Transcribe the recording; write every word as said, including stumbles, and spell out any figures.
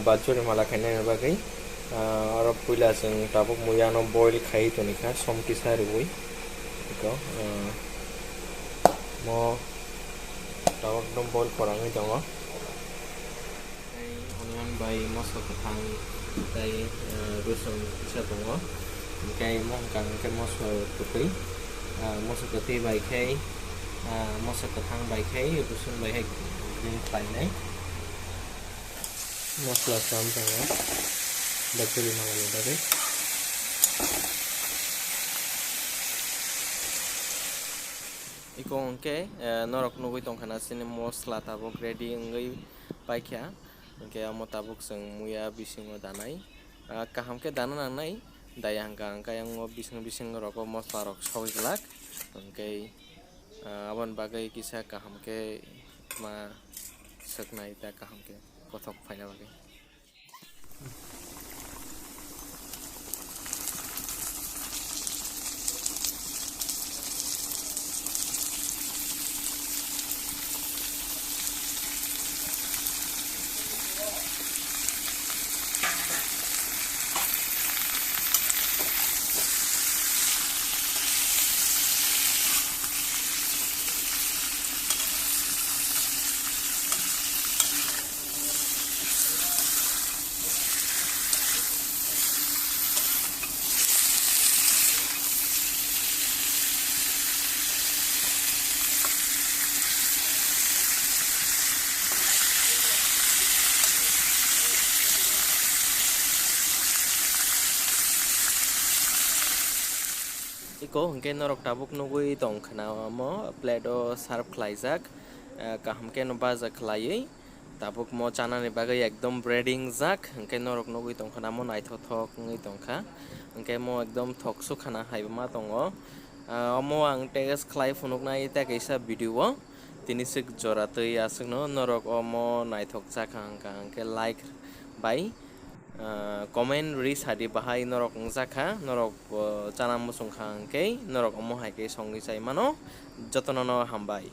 Bachuri mala khainani bagwi, ah, oro puila chwng tabuk muya no boil khai toni kha, som kisa rwui. Eko, ah, mo tabuk no boil khorangwi tongo. Tei onion bai moso kwthang tei, ah, rosun kisa tongo. Hingke mo hwnka hingke moso kwtwi, ah, moso kwtwi bai khai, ah, moso kwthang bai khai, rosun bai khai green khlainai. Mosla sam tongo, bachuri manani bagwi. Iko hwnkhe, eh, norok nugwi tongkha na chini mosla tabuk ready wngwi paikha. Hwnkhe omo tabuk chwng muya bisingo danai. Ah, kaham khe dana nangnai. Daya hwnkha hwnkhe ayang o bising bising rogo mosla rok sogwi glak. Hwnkhe, ah, aboni bagwi kisa kaham khe ma swknai ta kaham khe. Kothok phaina bagwi. Iko hwnkhe norok tabuk nugwi tong khna omo plate o serve khlaijak, eh, kaham khe no baja khlaiwi. Tabuk mo chanani bagwi ekdom ready wngjak, hwnkhe norok nugwi tongkha namo naithothok wngwi tongkha, hwnkhe mo ekdom thok sukhana hai ma tongo. Ah, omo ang taste khlai phunuknai tei kaisa video o, tini swk jora twi aswkno norok omo naithok chakha hwnkha hwnkhe like bai, ah, comment ri sadi bahai norok wngjakha, norok, ah, chana muchungkha hwnkhe norok omo hai khe songwi chai mano, jotono no hambai.